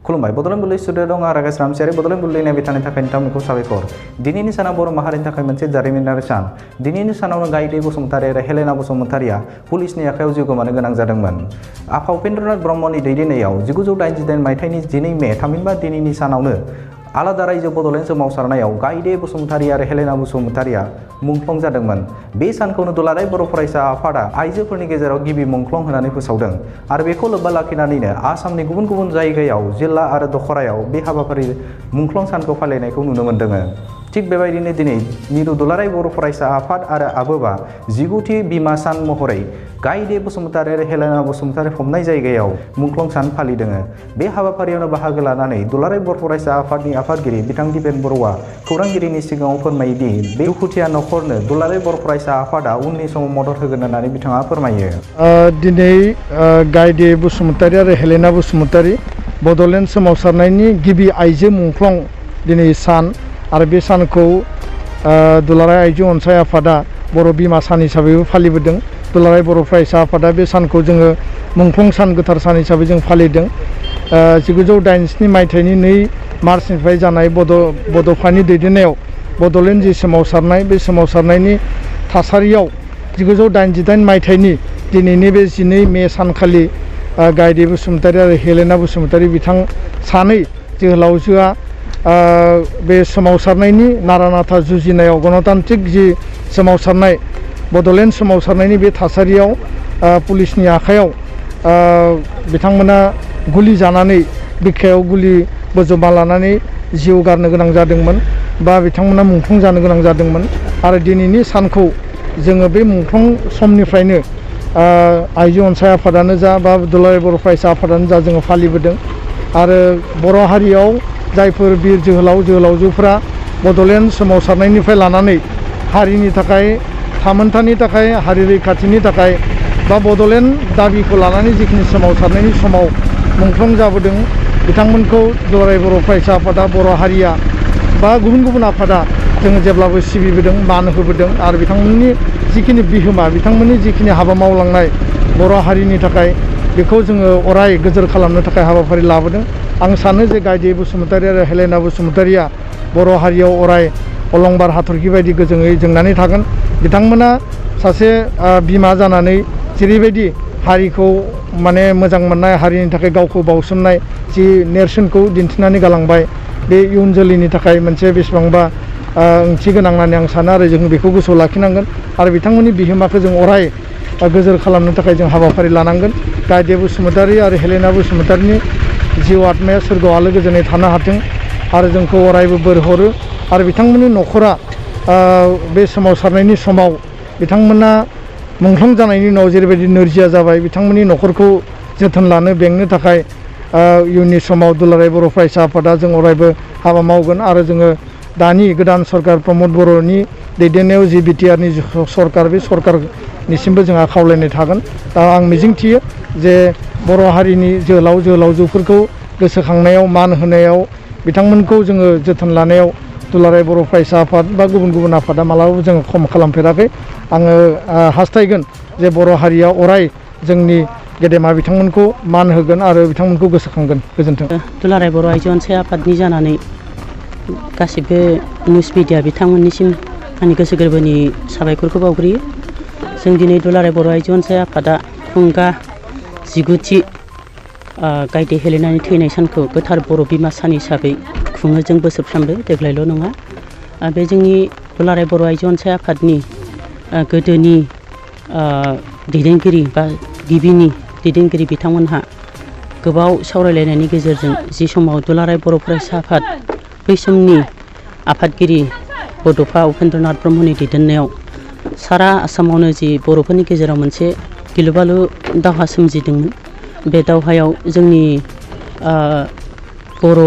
खुलुमबाय बड'लेण्ड बुब्लि स्टुडिअ दं आरो रामसियारि बड'लेण्ड बुब्लि नायबाय थानायनि थाखाय नोंथांमोनखौ साबायखर। दिनैनि साना बर' माहारिनि थाखाय मोनसे जारिमिनारि सान। दिनैनि सानावनो गायदे बसुमतारी आरो हेलेना बसुमतारीया पुलिसनि आखायाव जिउ गोमानो गोनां जादोंमोन। आफा उपेन्द्रनाथ ब्रह्मनि दैदेननायाव 1988 मायथाइनि 2 मे थामहिनबा दिनैनि सानावनो आलादा रायजो बड'लेण्ड सोमावसारनायाव गायदे बसुमतारी आरो हेलेना बसुमतारीया मुंख्लं जादोंमोन। बे सानखौनो दुलाराय बर' फरायसा आफादा आइजोफोरनि गेजेराव गिबि मुंख्लं होनानै फोसावदों आरो बेखौ लोब्बा लाखिनानैनो आसामनि गुबुन गुबुन जायगायाव जिल्ला आरो दखरायाव बे हाबाफारि मुंख्लं सानखौ फालिनायखौ नुनो मोन्दों। थिग बेबायदिनो दिनै मिरु दुलाराय बर' फरायसा आफाद आरो आबोबा 19थि बिमा सान महरै गायदे बसुमतारी आरो हेलेना बसुमतारी फबनाय जायगायाव मुंख्लं सान फालिदों। बे हाबाफारियावनो बाहागो लानानै दुलाराय बर' फरायसा आफादनि आफादगिरि बिथां दिपेन बर'आ खौरांगिरिनि सिगाङाव फोरमायोदि बे दुखुथिया न'खरनो दुलाराय बर' फरायसा आफादा उननि समाव मदद होगोन होननानै बिथाङा फोरमायो। दिनै गायदे बसुमतारी आरो हेलेना बसुमतारी बड'लेण्ड सोमावसारनायनि गिबि आइजो मुंख्लं दिनै सान आरो बे सानखौ दुलाराय आइजो अनसाय आफादा बर' बिमा सान हिसाबैबो फालिबोदों। दुलाराय बर' फरायसा आफादा बे सानखौ जोङो मुंख्लं सान गोथार सान हिसाबै जों फालिदों। 1987 मायथाइनि 2 मार्चनिफ्राय जानाय बड'फानि दैदेननायाव बड'लेण्ड जि सोमावसारनाय बे सोमावसारनायनि थासारियाव 1988 मायथाइनि दिनैनि बे 12 मे सानखालि गायदे बसुमतारी आरो हेलेना बसुमतारी बिथां सानै जोहोलावजोआ बे सोमावसारनायनि नारा नाथा जुजिनायाव गणतान्त्रिक जि सोमावसारनाय बड'लेण्ड सोमावसारनायनि बे थासारियाव पुलिसनि आखायाव बिथांमोना गुलि जानानै बिखायाव गुलि बोजबना लानानै जिउ गारनो गोनां जादोंमोन बा बिथांमोना मुंख्लं जानो गोनां जादोंमोन। आरो दिनैनि सानखौ जोङो बे मुंख्लं समनिफ्रायनो आइजो अनसाय आफादानो जा बा दुलाराय बर' फरायसा आफादानो जा जोङो फालिबोदों। आरो बर' हारियाव जायफोर बिर जोहोलाव जोहोलावजोफोरा बड'लेण्ड सोमावसारनायनिफ्राय लानानै हारिनि थाखाय थामोनथानि थाखाय हारि रैखाथिनि थाखाय बा बड'लेण्ड दाबिखौ लानानै जिखिनि सोमावसारनायनि समाव मुंख्लं जाबोदों बिथांमोनखौ दुलाराय बर' फरायसा आफादा बर' हारिया बा गुबुन गुबुन आफादा जोङो जेब्लाबो सिबिबोदों मान होबोदों आरो बिथांमोननि जिखिनि बिहोमा बिथांमोननि जिखिनि हाबा मावलांनाय बर' हारिनि थाखाय बेखौ जोङो अराय गोजोर खालामनो थाखाय हाबाफारि लाबोदों। आं सानो जे गायदे बसुमतारी आरो हेलेना बसुमतारीया बर' हारियाव अराय अलंबार हाथरखि बायदि गोजोङै जोंनानै थागोन। बिथांमोना सासे बिमा जानानै जेरैबायदि हारिखौ माने मोजां मोननाय हारिनि थाखाय गावखौ बावसोमनाय जि नेरसोनखौ दिन्थिनानै गालांबाय बे इयुन जोलैनि थाखाय मोनसे बेसेबांबा ओंथि गोनां होननानै आं सानो आरो जों बेखौ गोसोआव लाखिनांगोन आरो बिथांमोननि बिहोमाखौ जों अराय गोजोर खालामनो थाखाय जों हाबाफारि लानांगोन। गायदे बसुमतारी आरो हेलेना बसुमतारीनि जिउ आत्माया सोरगोआव आलो गोजोनै थानो हाथों आरो जोंखौ अरायबो बोर हरो आरो बिथांमोननि न'खरा बे सोमावसारनायनि समाव बिथांमोना मुंख्लं जानायनि उनाव जेरैबायदि नोरजिया जाबाय बिथांमोननि न'खरखौ जोथोन लानो बेंनो थाखाय इयुननि समाव दुलाराय बर' फरायसा आफादा जों अरायबो हाबा मावगोन आरो जोङो दानि गोदान सरकार प्रमद बर'नि दैदेननायाव जि बिटिआरनि सरकार बे सरकारनिसिमबो जोंहा खावलायनाय थागोन। दा आं मिजिंथियो जे बर' हारिनि जोहोलाव जोहोलावजोफोरखौ गोसोखांनायाव मान होनायाव बिथांमोनखौ जोङो जोथोन लानायाव दुलाराय बर' फरायसा आफाद बा गुबुन गुबुन आफादा मालाबाबो जोङो खम खालामफेराखै। आङो हास्थायगोन जे बर' हारिया अराय जोंनि गेदेमा बिथांमोनखौ मान होगोन आरो बिथांमोनखौ गोसोखांगोन। गोजोन्थों। दुलाराय बर' आइजो अनसाय आफादनि जानानै गासिबो निउस मिडिया बिथांमोननिसिम आंनि गोसो गोरबोनि साबायखरखौ बावग्रोयो। जों दिनै दुलाराय बर' आइजो अनसाय आफादा खुंगा 19थि गायदे हेलेनानि थैनाय सानखौ गोथार बर' बिमा सान हिसाबै खुङो जों बोसोरफ्रोमबो देग्लायल' नङा। बे जोंनि दुलाराय बर' आइजो अनसाय आफादनि गोदोनि दैदेनगिरि बा गिबिनि दैदेनगिरि बिथांमोनहा गोबाव सावरायलायनायनि गेजेरजों जि समाव दुलाराय बर' फरायसा आफाद बै समनि आफादगिरि बड'फा उपेन्द्रनाथ ब्रह्मनि दैदेननायाव सारा आसामावनो जि बर'फोरनि गेजेराव मोनसे गिलुबालु दावहा सोमजिदोंमोन। बे दावहायाव जोंनि बर'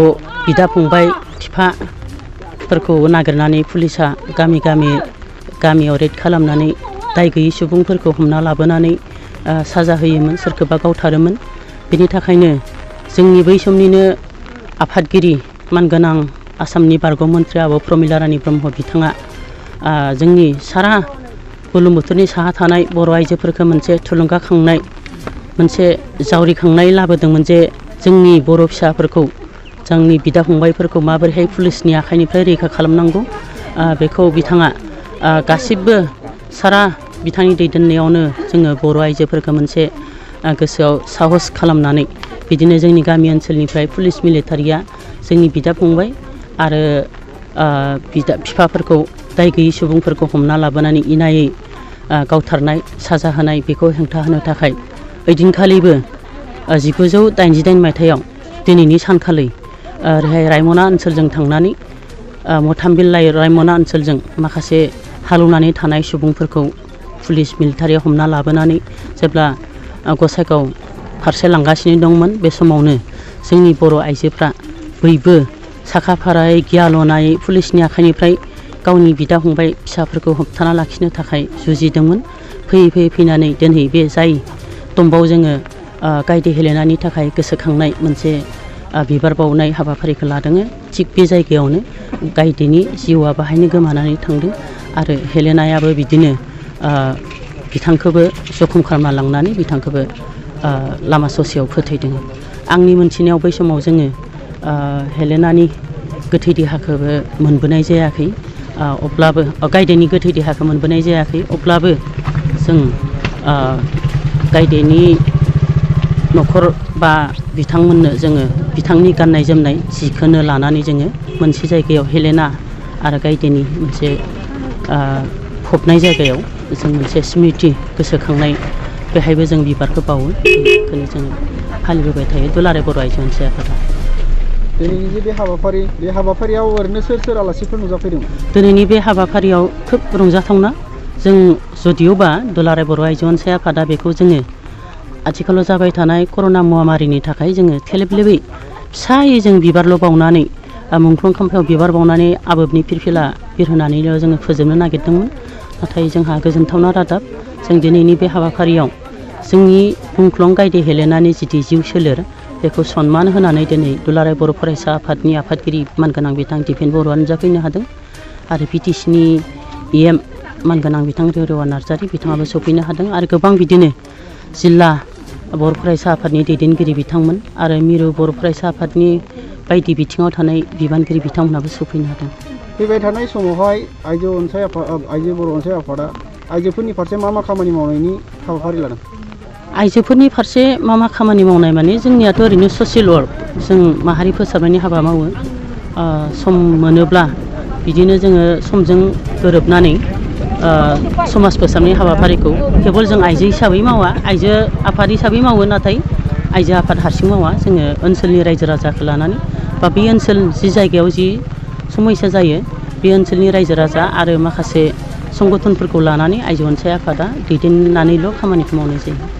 बिदा फंबाय बिफाफोरखौ नागिरनानै पुलिसा गामियाव रेड खालामनानै दाय गैयै सुबुंफोरखौ हमना लाबोनानै साजा होयोमोन, सोरखौबा गावथारोमोन। बेनि थाखायनो जोंनि बै समनिनो आफादगिरि मानगोनां आसामनि बारग' मन्थ्रि आब' प्रमिला रानी ब्रह्म बिथाङा जोंनि सारा बुरलुंबुथुरनि साहा थानाय बर' आइजोफोरखौ मोनसे थुलुंगाखांनाय मोनसे जावरिखांनाय लाबोदोंमोन जे जोंनि बर' फिसाफोरखौ जोंनि बिदा फंबायफोरखौ माबोरैहाय पुलिसनि आखाइनिफ्राय रैखा खालामनांगौ बेखौ बिथाङा गासिबो सारा बिथांनि दैदेननायावनो जोङो बर' आइजोफोरखौ मोनसे गोसोआव साहस खालामनानै बिदिनो जोंनि गामि ओनसोलनिफ्राय पुलिस मिलिटारिया जोंनि बिदा फंबाय आरो बिफाफोरखौ दाय गैयै सुबुंफोरखौ हमना लाबोनानै इनायै गावथारनाय साजा होनाय बेखौ हेंथा होनो थाखाय ओइदिनखालिबो 1989 मायथाइयाव दिनैनि सानखालि ओरैहाय रायमना ओनसोलजों थांनानै मथामबिल रायमना ओनसोलजों माखासे हालौनानै थानाय सुबुंफोरखौ पुलिस मिलिटारिया हमना लाबोनानै जेब्ला गसाइगाव फारसे लांगासिनो दंमोन बे समावनो जोंनि बर' आइजोफ्रा बयबो साखा फारायै गियाल'नायै पुलिसनि आखाइनिफ्राय गावनि बिदा फंबाय फिसाफोरखौ होबथाना लाखिनो थाखाय जुजिदोंमोन। फैयै फैनानै दिनै बे जाय तम्बआव जोङो गायदे हेलेनानि थाखाय गोसोखांनाय मोनसे बिबार बावनाय हाबाफारिखौ लादों। थिग बे जायगायावनो गायदेनि जिउआ बाहायनो गोमानानै थांदों आरो हेलेनायाबो बिदिनो बिथांखौबो जखम खालामना लांनानै बिथांखौबो लामा ससेयाव फोथैदों। आंनि मोनथिनायाव बै समाव जोङो हेलेनानि गोथै देहाखौबो मोनबोनाय जायाखै, अब्लाबो गायदेनि गोथै देहाखौ मोनबोनाय जायाखै, अब्लाबो जों गायदेनि न'खर बा बिथांमोननो जोङो बिथांनि गाननाय जोमनाय जिखौनो लानानै जोङो मोनसे जायगायाव हेलेना आरो गायदेनि मोनसे फबनाय जायगायाव जों मोनसे स्मृति गोसोखांनाय बेहायबो जों बिबारखौ बावो। बेखौनो जों फालिबोबाय थायो दुलाराय बर' आइजो अनसाय आफादा। दिनैनि जे बे हाबाफारियाव ओरैनो सोर आलासिफोर नुजाफैदोंमोन? दिनैनि बे हाबाफारियाव खोब रंजाथावना। जों जुदिअबा दुलाराय बर' आइजो अनसाय आफादा बेखौ जोङो आथिखालाव जाबाय थानाय कर'ना महामारिनि थाखाय जोङो थेलेबलेबै फिसायै जों बिबारल' बावनानै मुंख्लं खाम्फायाव बिबार बावनानै आबोबनि फिरफिला बिरहोनानैल' जोङो फोजोबनो नागिरदोंमोन। नाथाय जोंहा गोजोनथावना रादाब, जों दिनैनि बे हाबाफारियाव जोंनि मुंख्लं गायदे हेलेनानि जिथु जिउ सोलेर बेखौ सनमान होनानै दिनै दुलाराय बर' फरायसा आफादनि आफादगिरि मानगोनां बिथां दिपेन बर'आ नुजाफैनो हादों आरो पिटिसिनि EM मानगोनां बिथां रेवरेवा नार्जारि बिथाङाबो सफैनो हादों आरो गोबां बिदिनो जिल्ला बर' फरायसा आफादनि दैदेनगिरि बिथांमोन आरो मिरु बर' फरायसा आफादनि बायदि बिथिङाव थानाय बिबानगिरि बिथांमोनाबो सफैनो हादों। फैबाय थानाय समावहाय आइजो बर' अनसाय आफादा आइजोफोरनि फारसे मा खामानि मावनायनि हाबाफारि लादों? आइजोफोरनि फारसे मा खामानि मावनाय माने जोंनियाथ' ओरैनो ससियेल वर्क, जों माहारि फोसाबनायनि हाबा मावो। सम मोनोब्ला बिदिनो जोङो समजों गोरोबनानै समाज फोसाबनाय हाबाफारिखौ केबल जों आइजो हिसाबै मावा, आइजो आफाद हिसाबै मावो, नाथाय आइजो आफाद हारसिं मावा। जोङो ओनसोलनि रायजो राजाखौ लानानै बा बे ओनसोल जि जायगायाव जि समस्या जायो बे ओनसोलनि रायजो राजा आरो माखासे संगठनफोरखौ लानानै आइजो अनसाय आफादा दैदेननानैल' खामानिखौ मावनाय जायो।